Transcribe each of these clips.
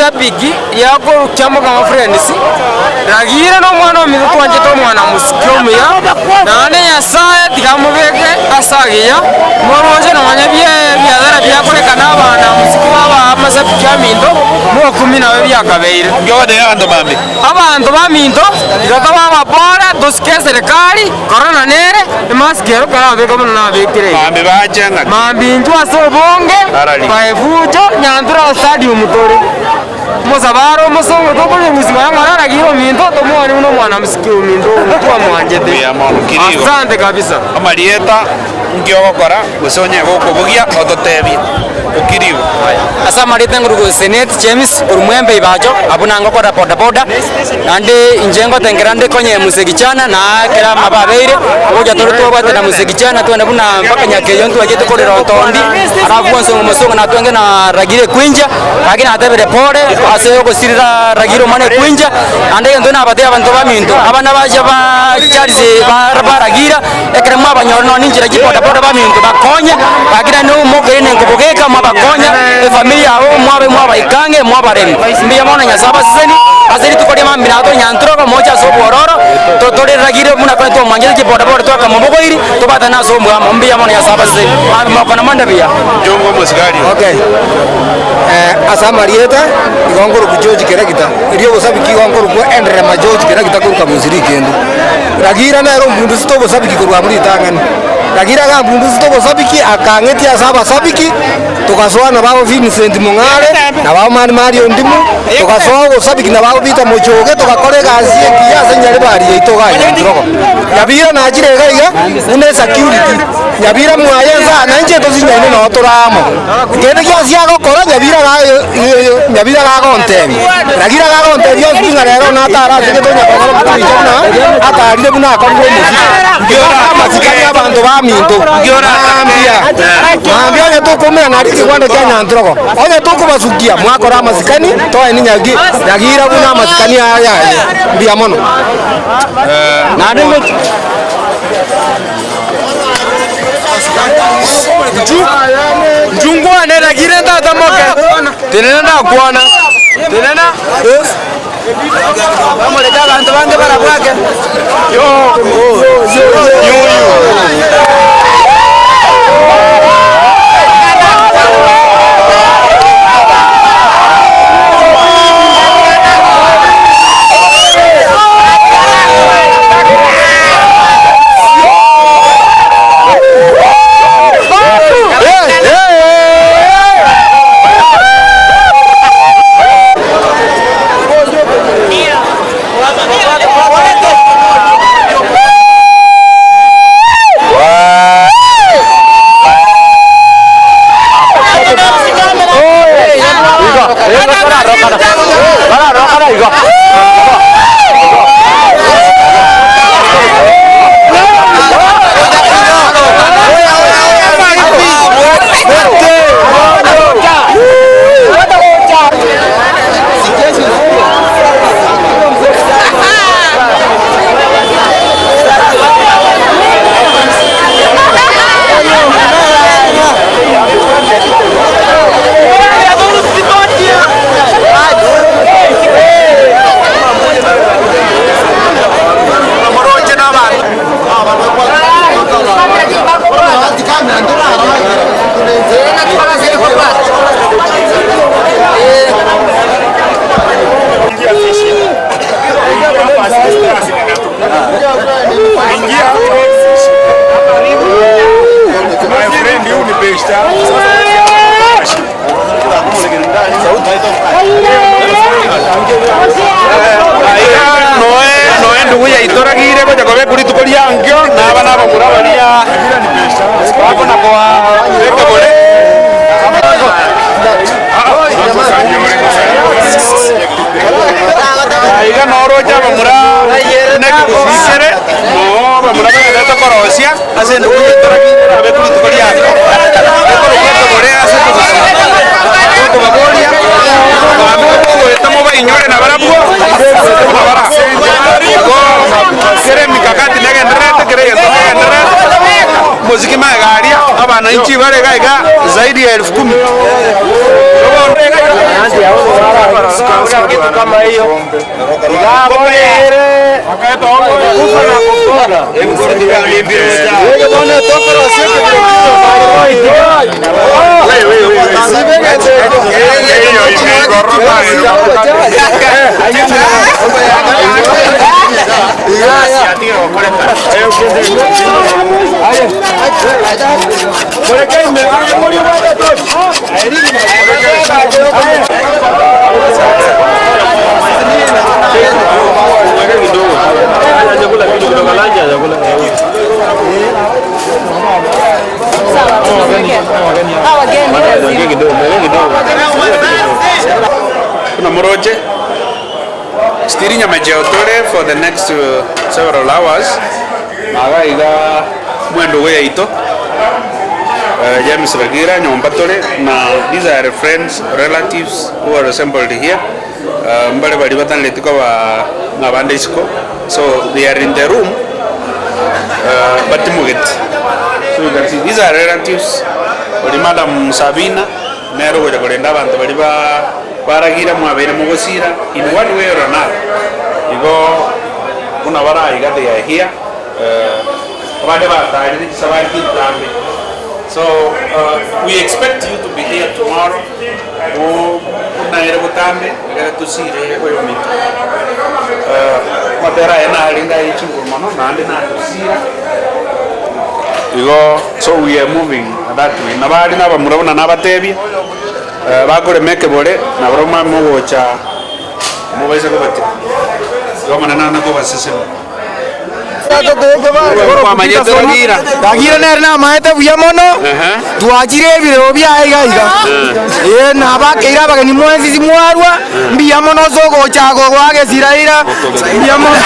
Eshabiki ya Kiamokama Friends, Ragire nomwana ominto twanchete omwana mosike omuya, naende Nyasaye tiga amobeke ase agiya, moroche nonya ebiadhara biakorekana abana mosike baba amashabiki aminto, mokumi nabo biakabeire. Abanto baminto tiga tobe abapore tosike eserekari, korona nere, emask ero karabeke buna nabekire iga. Mambia inchwe ase obonge, baefucho, nyantura stadium tore. Omosabaro omosongo tokonya omosibwa ng'ora aragire ominto tomoani buna omwana mosike ominto twamwanchete. Mbuya mono Kirigo. Asante kabisa. Amarieta nki ogokora gose onye gokobugia ototebie. Okirigo. Ase amarieta ngorokwa Senate James korwa Mwembe Ibacho, abwo nangokora bodaboda, naende inche ngotengera nde konye Mzee Kijana na ekero amabe abeire, ngocha tore twabwate na Mzee Kijana twende buna mpaka Nyakeyo ntwachete korera otondi, alafu bonsi omosongo natwenge na Ragire Kwinja. Gaki natebire pore ase ogosirera Ragiro omwana ekwincha, naende egento nabatebi abanto baminto, abana bacha ba Charles ba Ragira, ekero mwabanyora nonya ninchera chibodaboda baminto bakonye, gaki naende mokerende nkobogeka mwabakonya, efamiri yabo mwabe mwabaika ang'e mwabaremia. Mbuya mono Nyasae abaseseni, ase rituko ria mambia naye tonyantura moche ase obwororo, totore Ragiro buna kare twamwanchete chibodaboda twakamobogoiri, tobatane ase omwamo. Mbuya mono Nyasae abaseseni, mambia mokona monde buya. Jongo omosigari oyo. Ase amarieta igo nkorokwa George Keragita, erio obosabiki igo nkorokwa Enderema George Keragita korwa Kabunsiri Ikendu. Ragira nere ombundusete obosabiki korwa abwo ritang'ani. Ragira iga ambundusete obosabiki akang'etia ase abasabiki, togasoa na babo Vincent Mong'are, na babo Mani Mario Ndimu, togasoa obosabiki na babo Peter Mochoge, togakora egasi engiya ase Nyaribari yaito igaa Nyantirogo. Nyabira nachire iga iga buna esecurity. Nyabira mwaye nsa na inche tosinyaine noo tore amo. Kende gionsi agokora nyabira nyabira gagontebia. Ragira gagontebia onsi pi ng'a rero natare ase gete onya gokora omoticha buna atarire buna akorire omosike. Amasikani abanto baminto. Mambia mambia onye tokoumera nario ekegwanda kia Nyantrogo. Onye tokobasukia mwakora amasikani toeni nyagi nyagira buna amasikani aya yaye. Mbuya mono. Naende ngochi. Inchu nkwane ragire tata moke, tenena ndakwana, tenena. Bamorete abanto bange barabwake. Aiga noe noe endugu yaito ragire gocha kobekwa rituko ria ankio, na aba nabamura baria bakona koa ekebore. Aiga noroche abamura buna ekegusii kere, noo abamura bagenderete korosia ase endugu yaito ragire erabekwe rituko ria ankio. Ekorokwa ekebore ase ekegusii. Tokobaboria, mambia mogoeta mobainyore nabarabwo, buna bara. Igo kera emikakati negendererete, kera egento kegendererete, omosike magega aria, abananchi bare iga iga zaidi ya elfu kumi. Hakuna kitu kama hiyo. Iga bono ere kufa na kupona. Bono tokorosia Buna moroche, still nyamecheo tore for the next several hours, naga iga mwendugo yaito James Ragira nyomba tore na these are friends, relatives who are assembled here, mbare baria batanareti koba ng'a abande isiko, so they are in the room batimogeti. So you can see these are relatives, oria madam Sabina nere ogocha korenda abanto baria ba baragira mwabeire mogosira in one way or another, igo buna bare aiga they are here. Abande batarire chisabari chintambe so we expect you to be here tomorrow buna ere botambe ekere tosire oyominto. Amatera aye narenge aye chinguru mono naende natosira igo so we are moving that way. Nabo aria nabamura buna nabatebia bakorema ekebore nabarabwo mogocha mobaise kobatiga igo Omonene nare kobasesenia. Ragira nere namaete buya mono, twachire ebirero biaye iga iga. Ee, nabakeire abageni mwensi simwarwa, mbuya mono ase ogocha gogoa gesiraira, mbuya mono.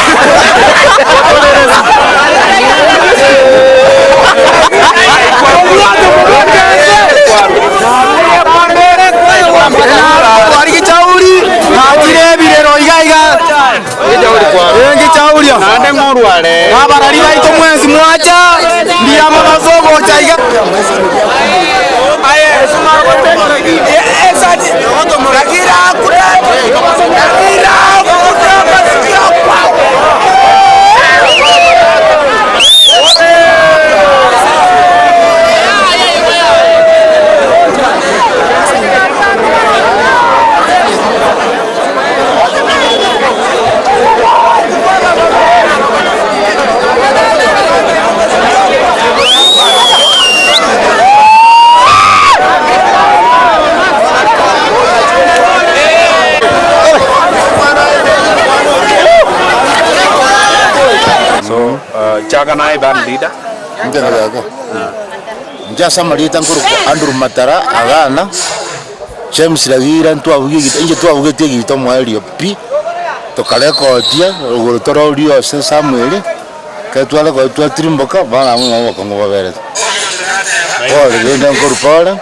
Twari gichauri, nachire ebirero iga iga. Engichauria nabarari baito mwensi mwacha mbuya mono ase ogocha iga. So, chaka naye band leader. Inche nabeke. Inche ase amarieta nkorokwa Andrew Matara Agana, James Ragira ntwabugia egita inche twabugetie egita omoerio pi, tokarekotia rogoro tororio ase Samuel, ekero twarekotia twatirimboka, bono abwo nabo obokong'u boberete. Pole rende nkorwa pole,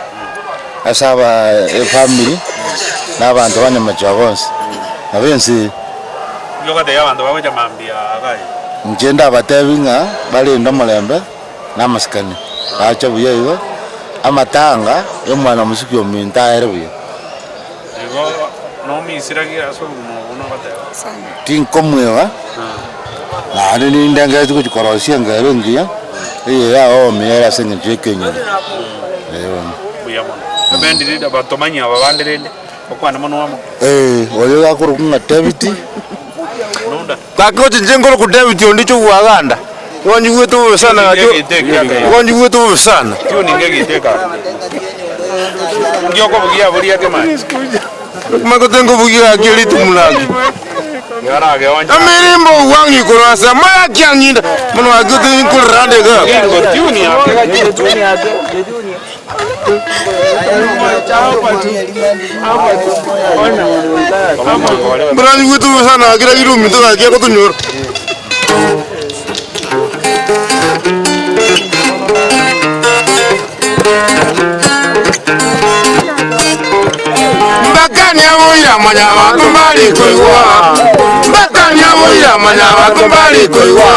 ase aba efamiri, na abanto ba Nyamachoa bonsi, nabo ense eye. Nigo ogotebia abanto bagocha mambia iga. Inche ndabatebi ng'a barende omorembe na amasikani, bache buya igo, amatanga y'omwana omosike ominto aere buya. Igo nomisiragie ase obogima obo buna ogoteba. Tinkomweba, naende nindengereti gochia korosia engero engiya, eye yaoomia ere ase eng'encho y'ekenyoro. Ee bono. Mbuya mono. Band leader batomanyie aba bande rende, bakwane monwe amo. Ee, oyo iga akorokwa ng'a David. Nunda. Gaki gocha inche nkorokwa David onde chobwaganda, igo nyigwete bobe sana gaki, igo nyigwete bobe sana. Magote nkobugia gaki eritumu naki. Amirimbo ogwang'a igoro ase amaya akiang'inda, bono gaki ote nkorera ande iga. Buna nyigwete bobe sana gaki rakiri ominto gaki agotonyora. Mpaka. Mbakania boira mwanyabanto mbari koigwa, Mbakania boira mwanyabanto mbari koigwa,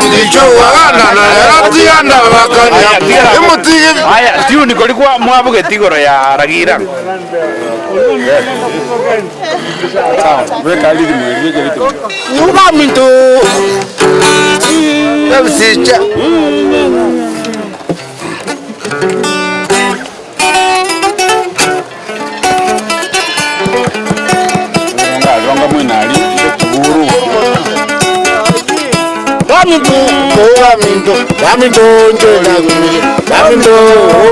Ndicho gwaganda na rero tiga ndabakania, Emotige. Aya, tune kori kwa mwabugeti igoro ya Ragira. Baminto ebisicha. Baminto, baminto, baminto, nje nakumire. Baminto,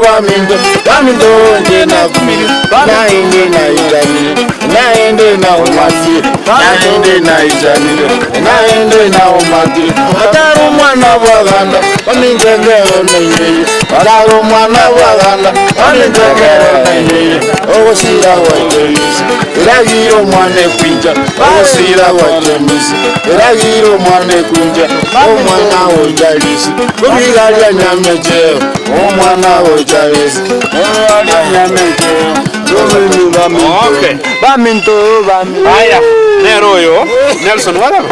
baminto, baminto, nje nakumire. Naende naichanire, naende naumatire, naende naichanire, naende naumatire. Atari omwana bw'abana, baminto ekero nainyeire. Atari omwana bw'abana, baminto ekero nainyeire. Ogosira gwa Jemisi, eragire omwana ekwincha. Ogosira gwa Jemisi, eragire omwana ekwincha. Omwana oicharisi, obiga ria nyamecheo. Omwana oicharisi, obiga ria nyamecheo. Okay. Baminto, baminto. Aya, nero oyo Nelson waraba.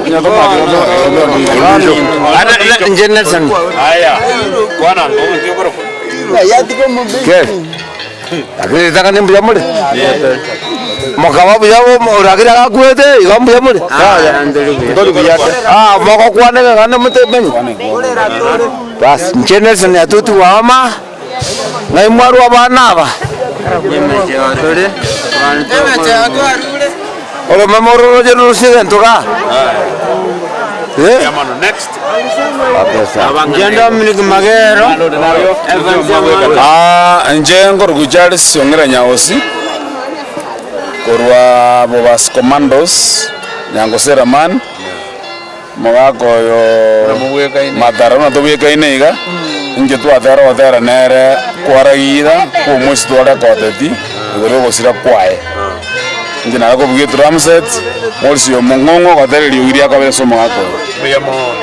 Nje Nelson. Aya, kwana ngomo okoro. Lakini ritang'ani mbuya more? Mokaba buya oragire agakwete igo mbuya more? Ntori buya ta. Ah, mogokwana egekanda motemenye. Bas, inche Nelson Nyatuti Wama, ng'ai mwarwa abana aba? Oromeme oro roche rorusie egento igaa? Eh? Next. Inche Dominic Magero. Ah, inche nkorokwa Charles Ong'era Nyaosi, korwa Bobas Commandos, Nyangosera man, omogaka oyo Matara buna tobwekaine iga, inche twatera ogotera nere kwaragira kwa omwesi twarekoteti igoro ya ogosira kwaye. Inche nare kobugia edrum set, morisi omong'ong'o ogotera eriogi riakobera ase omogaka oyo. Mbuya mono.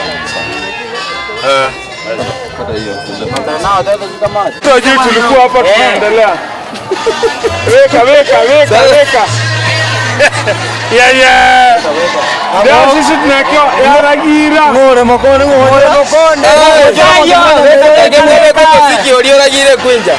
Tulikuwa hapa tunaendelea. Weka weka weka weka. Yeah yeah. Leo sisi tunakiwa ya Ragira. Ng'ore mokonde, ng'ore mokonde. Oragire kwinja.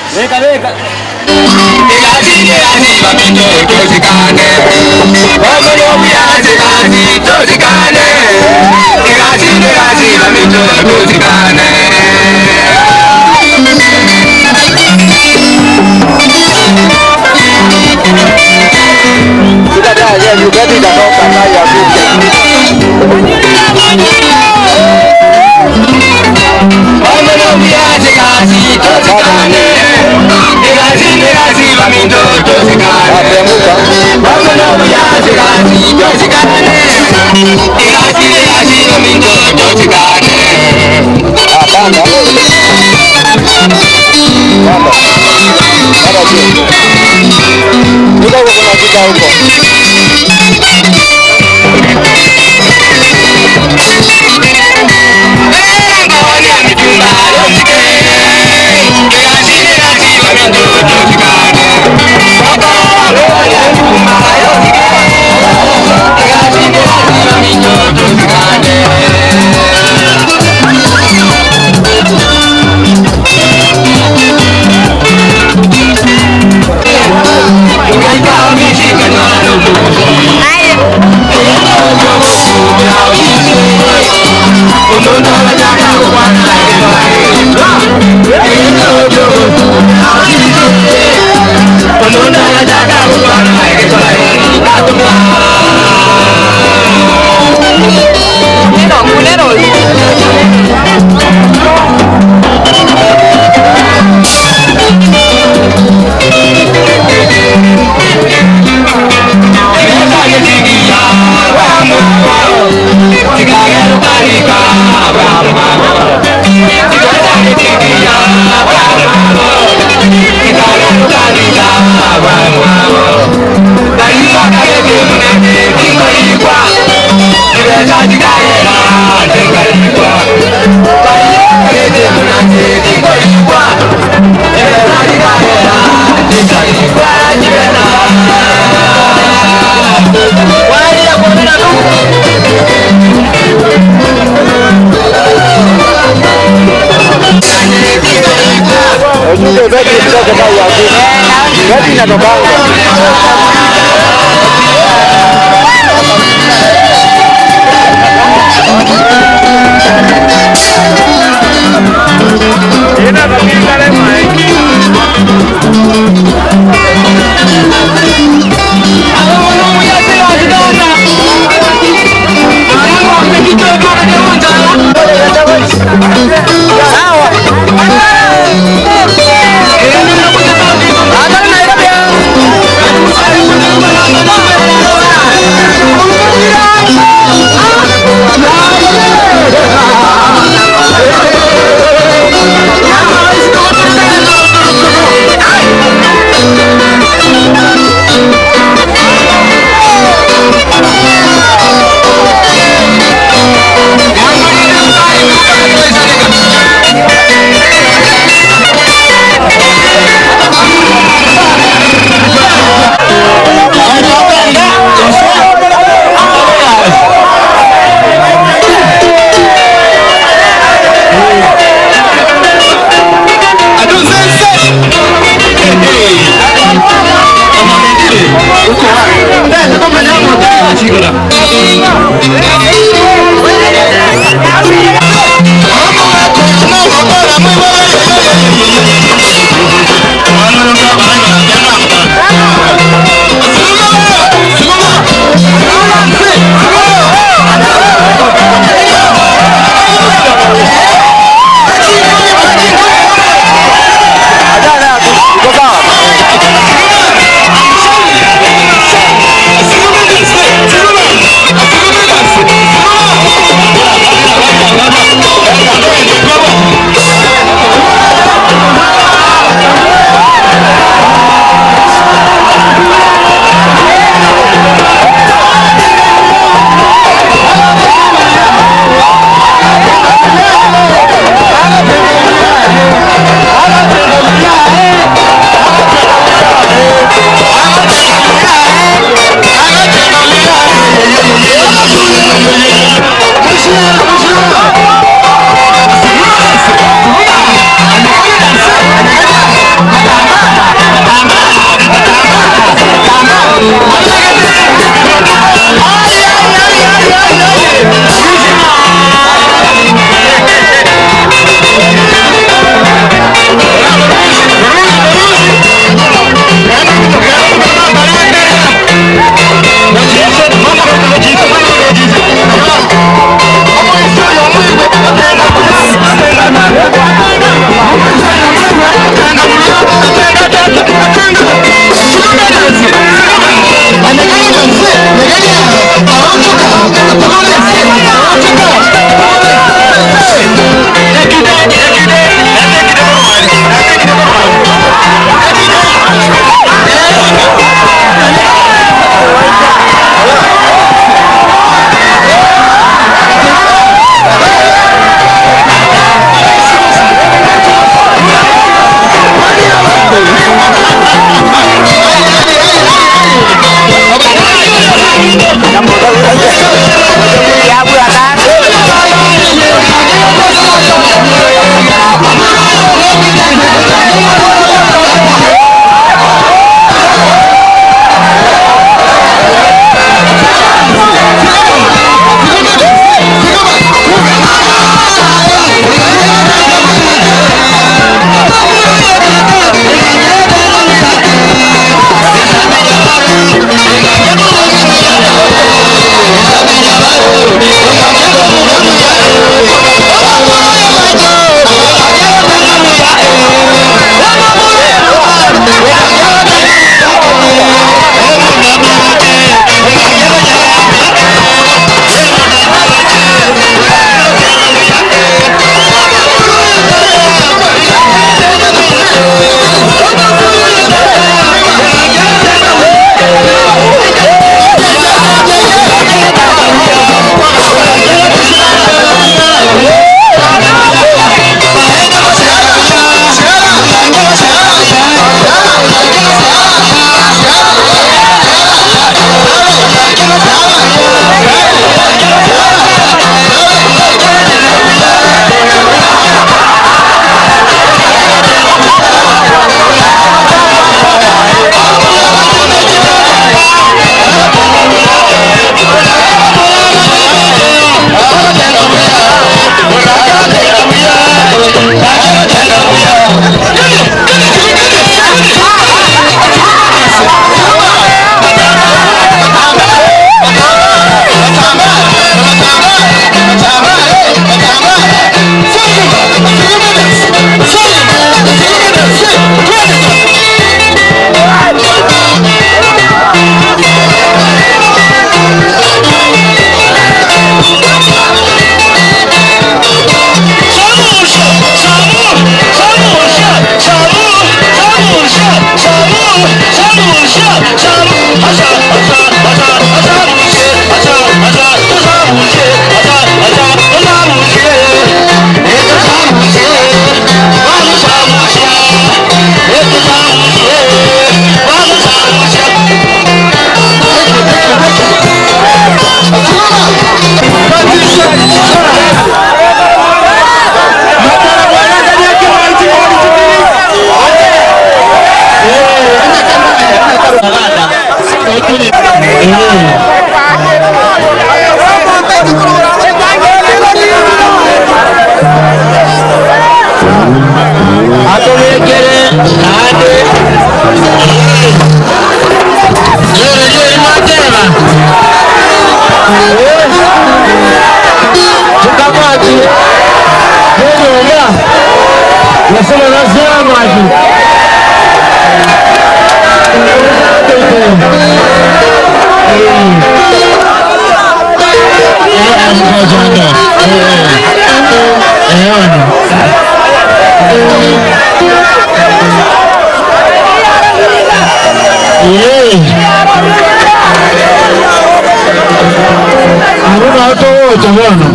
Atobekere naende Abwo nao togocha bono.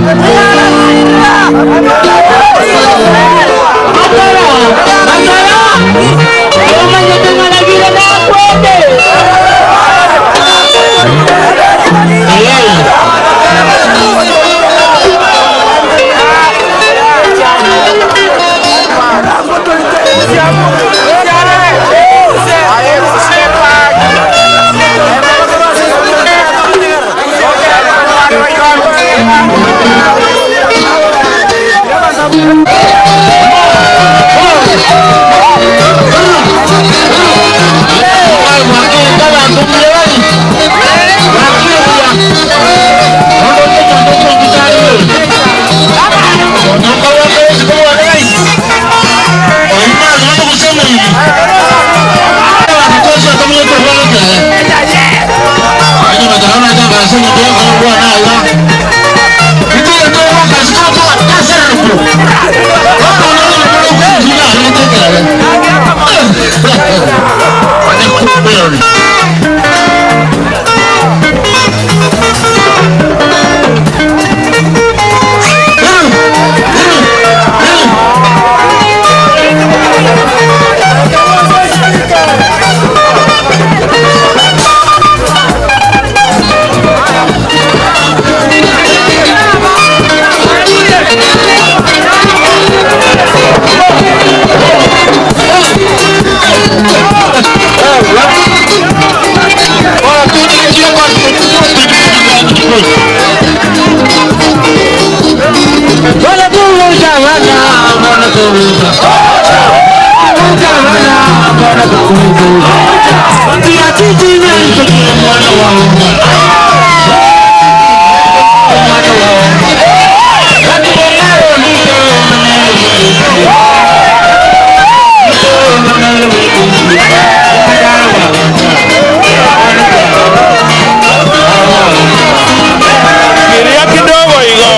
Kiria kidogo igo.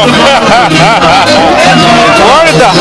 Walter.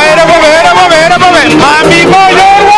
Ere bobe, ere bobe, ere bobe. Mami moyorwa.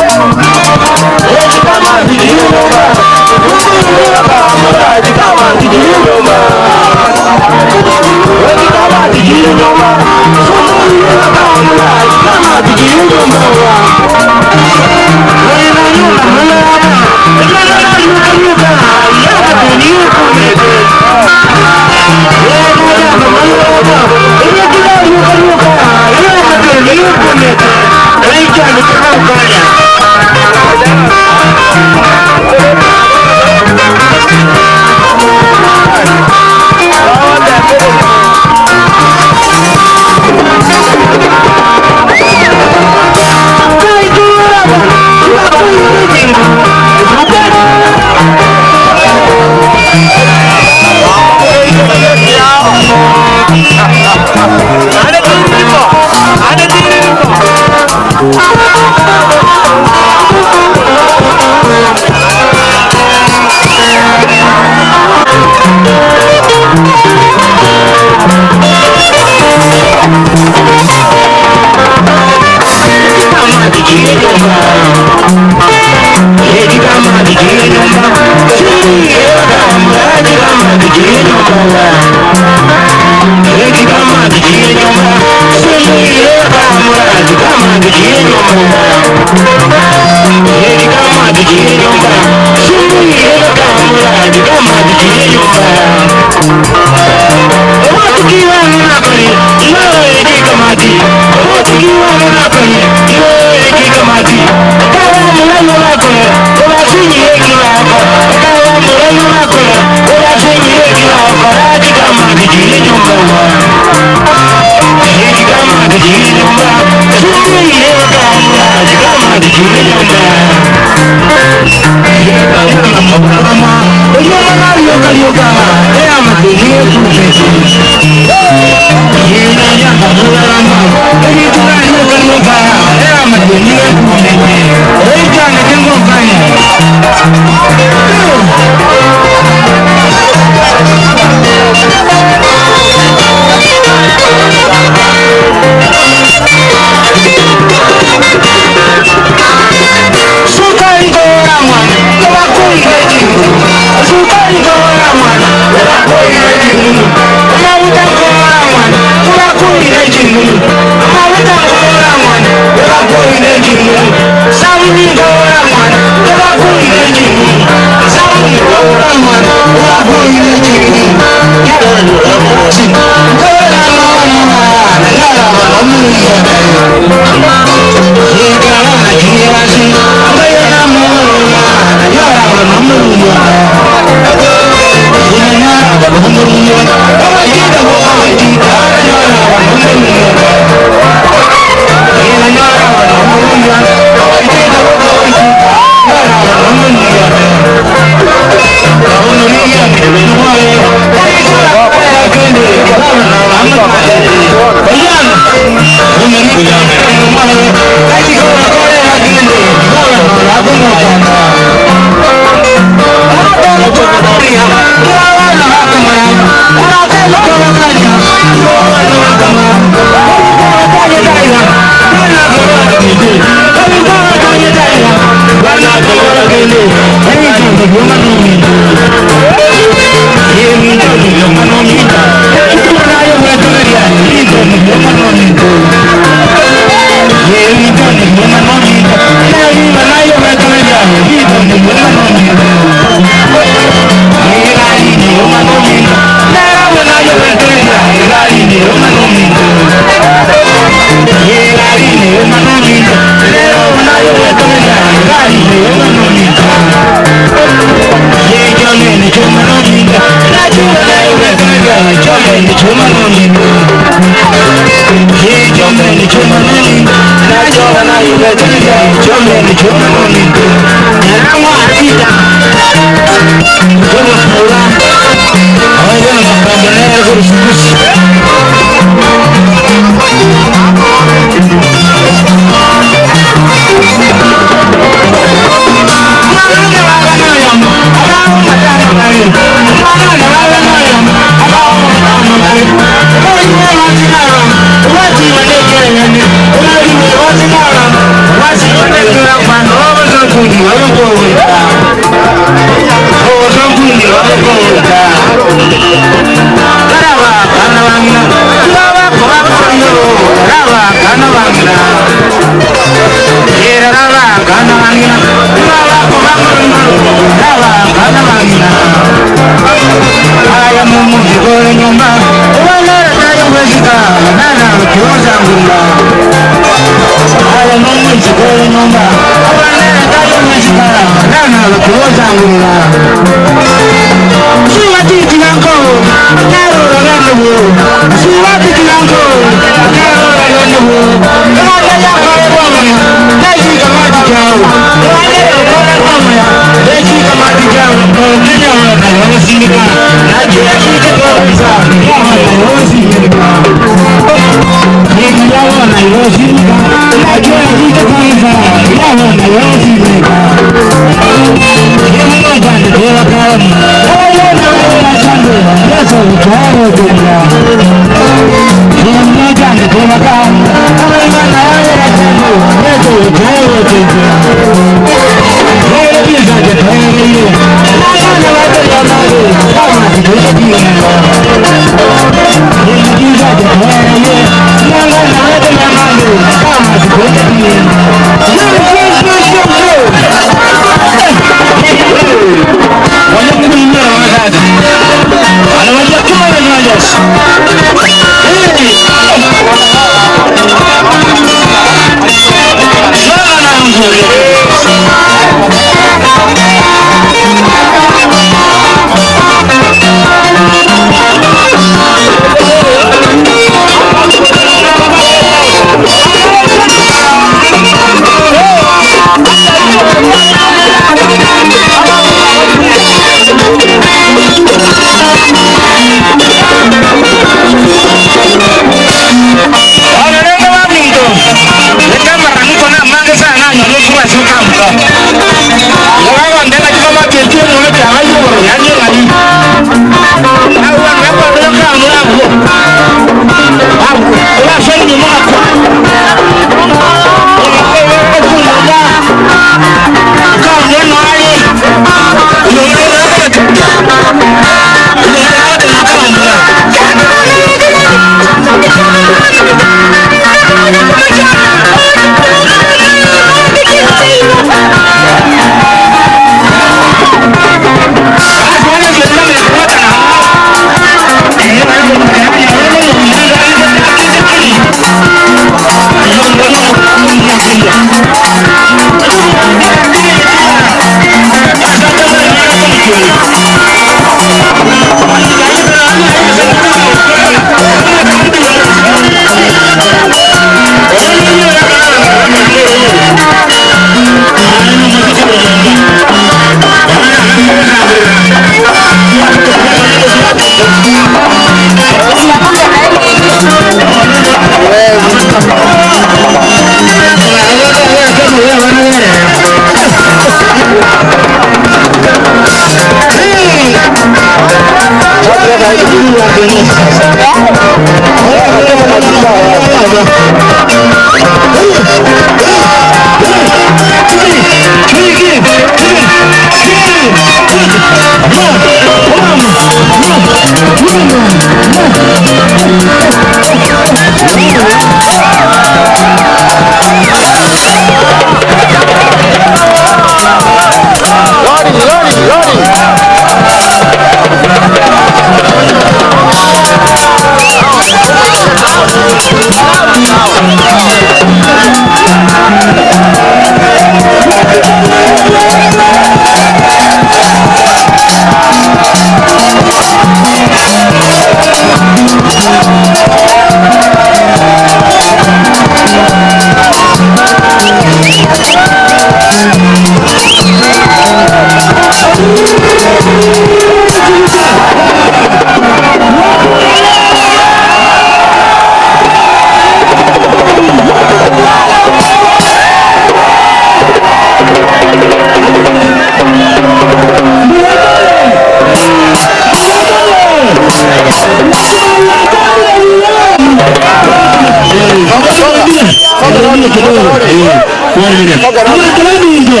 Abanto baminto,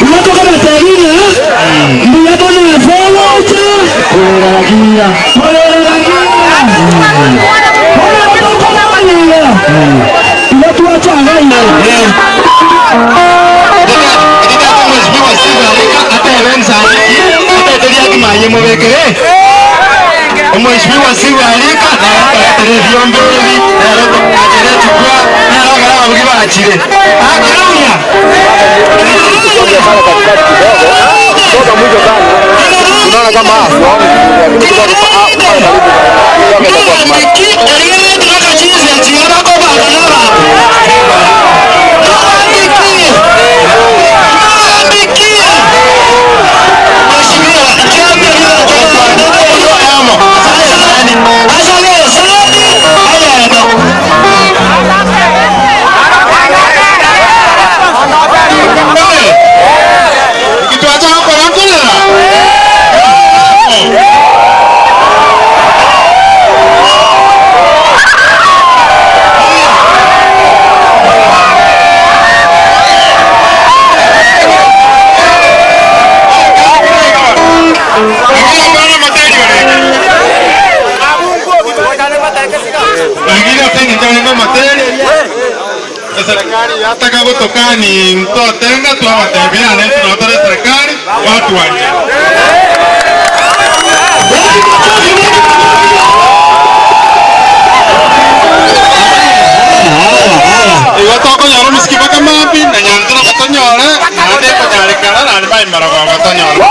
igo tokobatebia ng'a mbuya mono ase ogocha korera korera Bono tokomanya iga, igo twacha iga Omweshimiwa Steve Alika nere otoretere ebiombe ebi, nere otoagachere echukwa, nere ogere ababugi bachire. Akire buya. Lakini ase eng'encho arenge omoteri, eserekari yataka gotokani ntotenga twabatebia ane intwe nabo tore eserekari batwanchera. Igo tokonyora omosiki mpaka mambia na nyancha nabo tonyore naende ekonyarekana naende maimarogogo tonyore.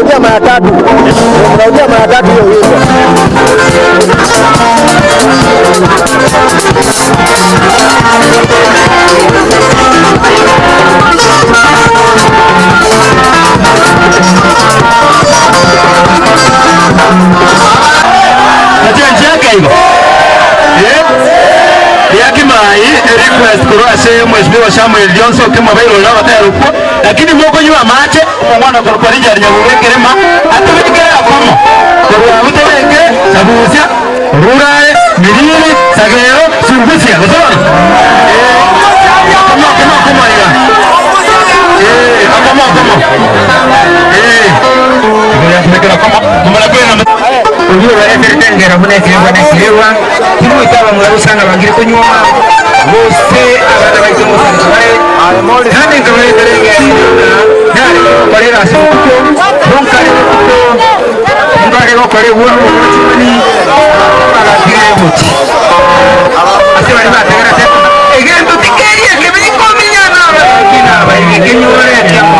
Nimemrudia mara tatu. Nimemrudia mara tatu hiyo wimbo. Nachencheka igo Eh? Riakimai request korwa ase Mheshimiwa Samuel Johnson Kimobeiro oria ogotera okwo lakini mokonywa amache omong'wana okorokwa Richard Nyabuga ekerema atobekere akomo korwa abwo tobeke Sabusia Orurare Miriri Sagero Sungusia gose bono? Eh, akomo akomo akomo iga Eh, akomo akomo Eh, igo yatobekera akomo momura kwena Oyio obareterete engero buna ekeegwa na ekeegwa, timoita abamura bosa ng'a bangire konyuoma, gose abana baito ngosarecha bare. Naende nkabaretera engero eyio ng'a narenge gokora egasi botuko, bonkare botuko, nkare gokora egwono gokora chimani, bagatiga egochi. Ase baria bategerete, egento tikeri ekebe ikominyana abaroki na abaibi kenyore ekiamo.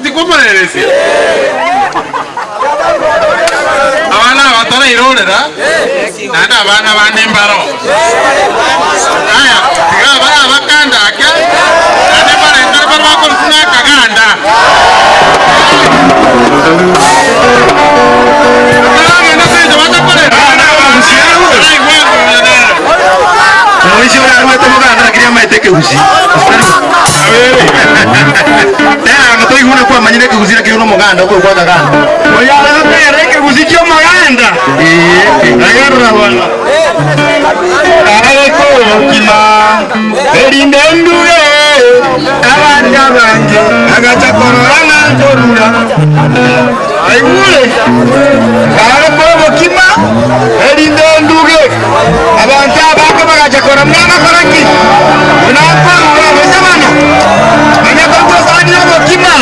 Tikomoreresia. Abana aba torairorera, naende abana bande mbaro. Aya, tiga abana abakanda ake, naende mbarentire baria bakorokwa ng'a akaganda. Ekeragenda ase enchera batakorera, taraigwa enkunya nere. Omoisia oria arwete omoganda lakini amaete ekegusii. Tera toigwe buna kwamanyire ekegusii lakini ore omoganda okorokwa akaganda. Oyare gotera ekegusii kia omoganda? Ee, ragerera bono. Aye kobokima erinde nduge abanto abange bagacha korora ng'a nkorura. Aigure, Kare kobokima erinde nduge abanto abange bagacha korora buna ngokora ki? Buna nkorura gose bono manya korwa esani y'obokima.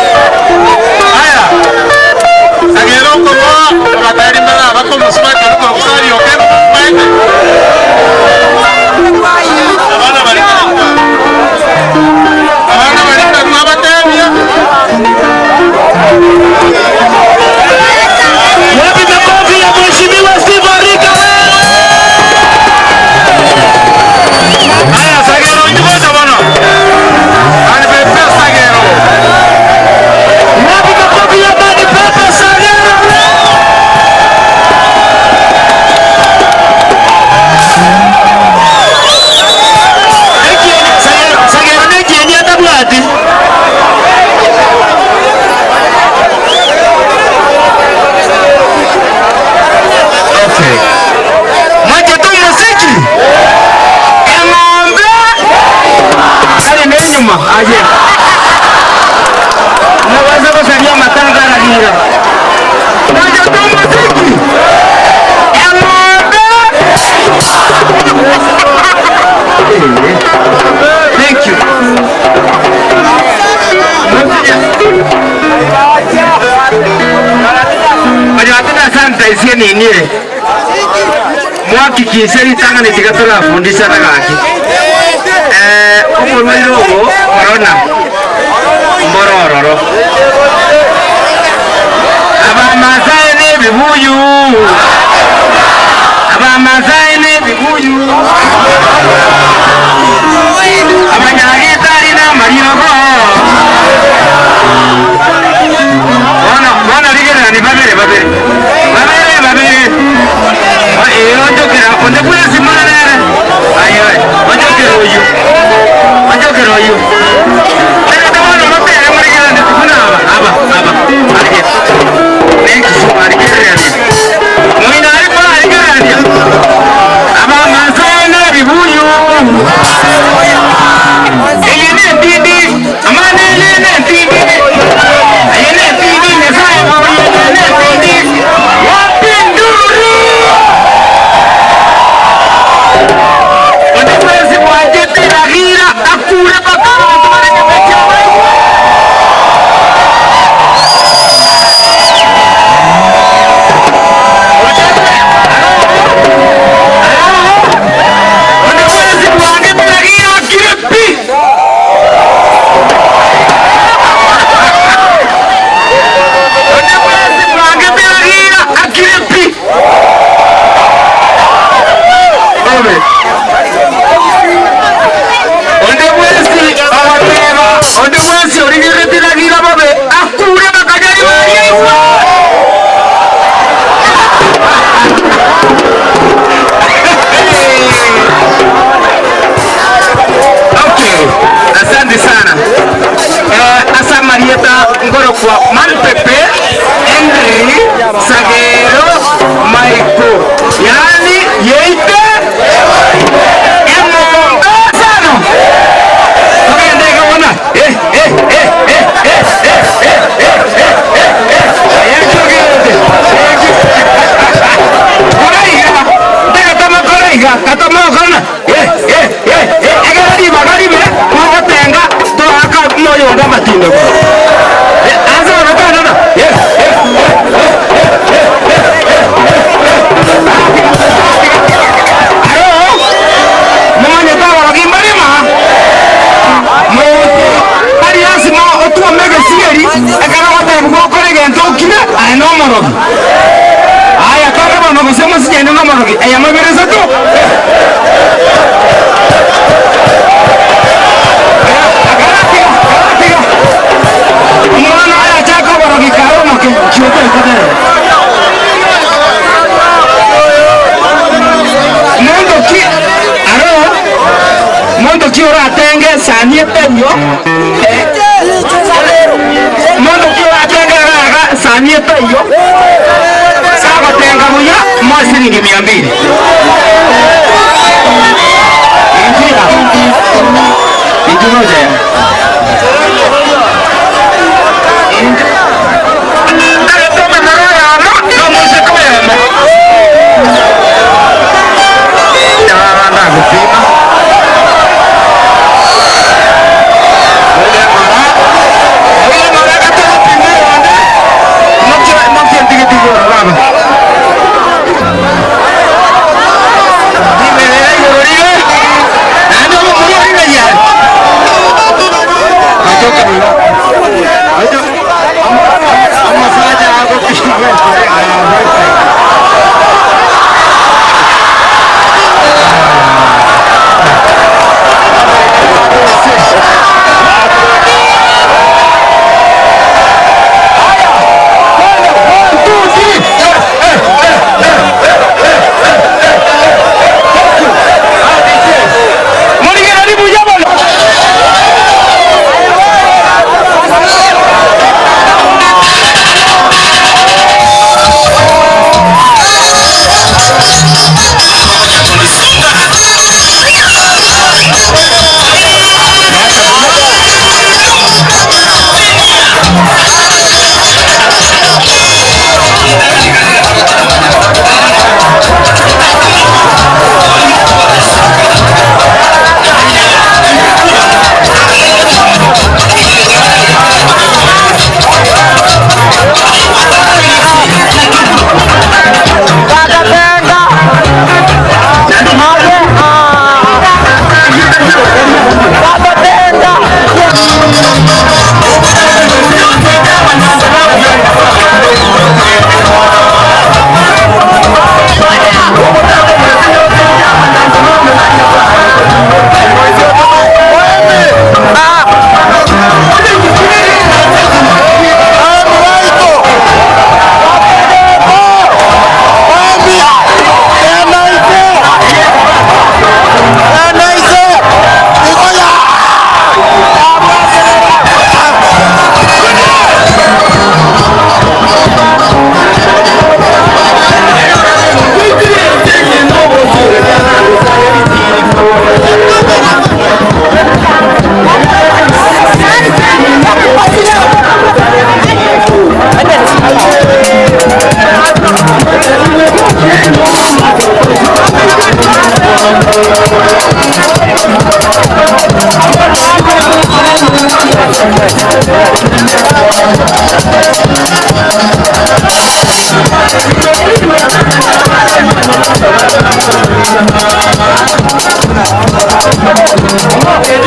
Aya, Sagero okoboa abatari mbare abakomosubati korwa Gusari Okero, maete. Abana baria abana baria nkarua abatebia. Wapi makofi ya Mheshimiwa Steve Arika? Aya, Sagero njibocha bono. Ani Pepe Sagero. Wapi makofi ya Bani Pepe Sagero? Sagero nekieni atabwati. Okay. Mwache tu muziki. Eng'ombe ari nenyuma aye. Naweza kusalia matanga ragira. Mwache tu muziki. Eng'ombe. Thank you. Oyo sanitize ninire mwakikisha ritang'ani tiga torafundishana gaki omorwaire ogo corona mborororo abamasai na ebibuyu abamasai na ebibuyu abanyagitari na amariogo bono bono rigerera ni babere babere babere babere onjokera onde bwensi mwana nere ayo onjokera oyu onjokera oyu reka bono batere murigerera nditikuna aba aba aba nomorogi? Aya kore bono gose mosinyaine nomorogi, eyemo ibere isato. Karatiga, karatiga. Omwana oye achake oborogi kare omoke, chioka ikotere. Monto ki aro, monto ki oratenge esani etaiyo, monto ki oratenge iga iga esani etaiyo, sagotenga buya, moe siringi mia mbili. Inchira, inchu gocha iga. Arete omomura oyomo na omoiseke oyomo. Abande agopima. Oire ng'ora agatogopima oyonde. Mokia mokia ntigeti igoro baba. Riberera igoro rire. Naende omomura oria ng'ai are? Gatoka buya. Omosacha agopima Morigereria buya bono.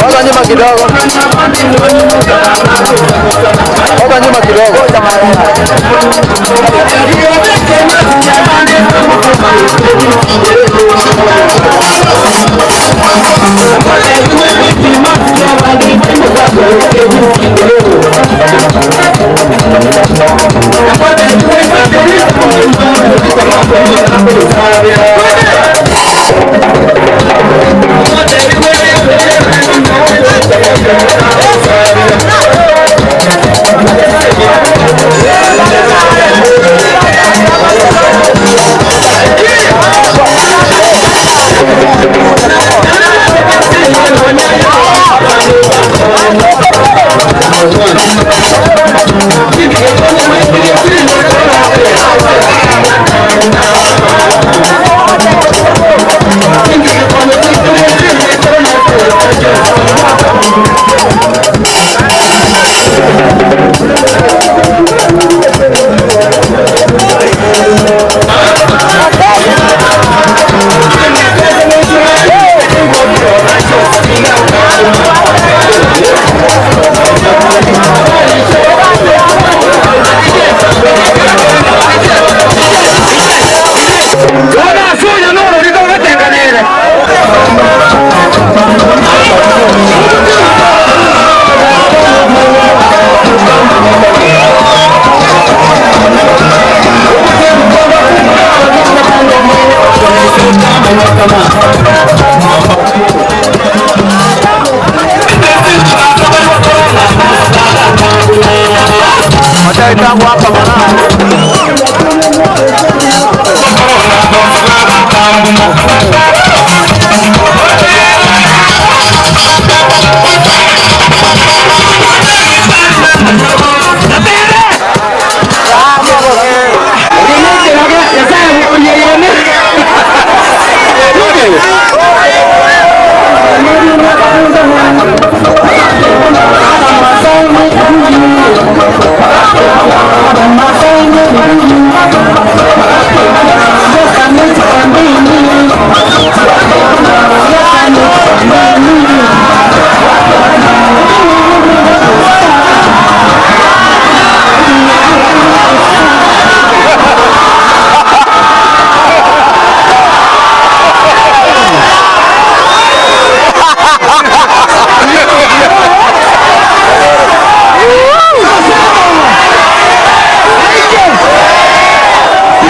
Toka nyuma kidogo. Toka nyuma kidogo.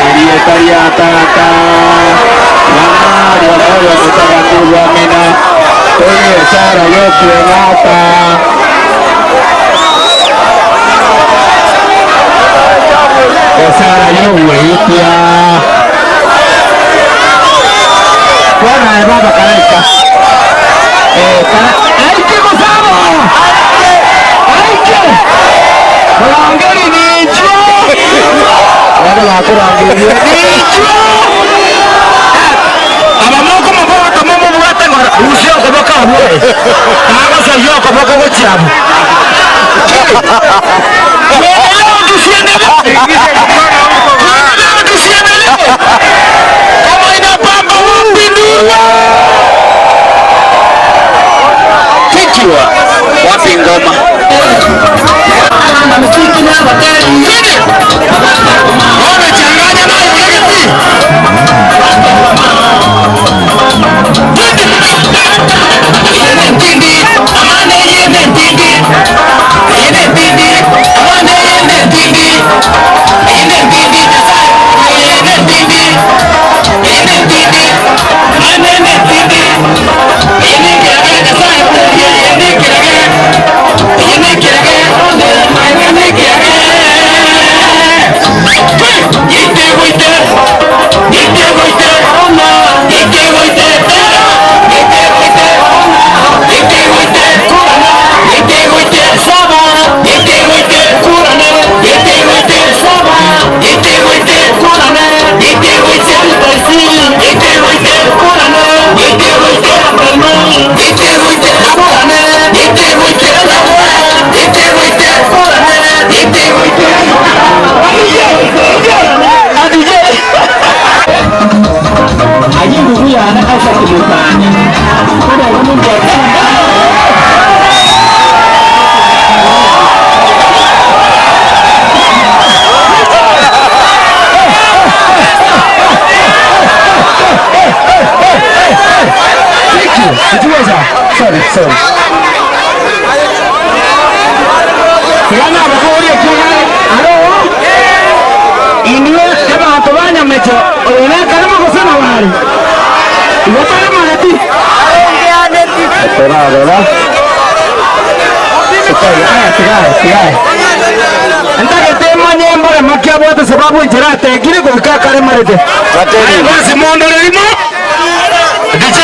Erieta ria Tata, Mwana, ria Omoyo Omotagatifu. Amina. Toigo esara y'okweng'ata. Esara y'ogweitia. Bono aye baba karaika. Eh, kara aike gosaba. Aike. Morangeri ninchwo. Bado bakorangeria ninchwo. Abamoko mobwate momobwate ng'ora rusia okoboko abwo. Tagosoyia okoboko gochia abwo. Kichwa wapi ngoma? Inwe abanto ba nyamecho, oyo nekarema gose nabo are? Igo taremareti? Torarora. Aya, tigae, tigae. Ntagete manye mbarema ki abwate sababu enchera atekire goika akaremarete. Aye bonsi mondore rimo. DJ.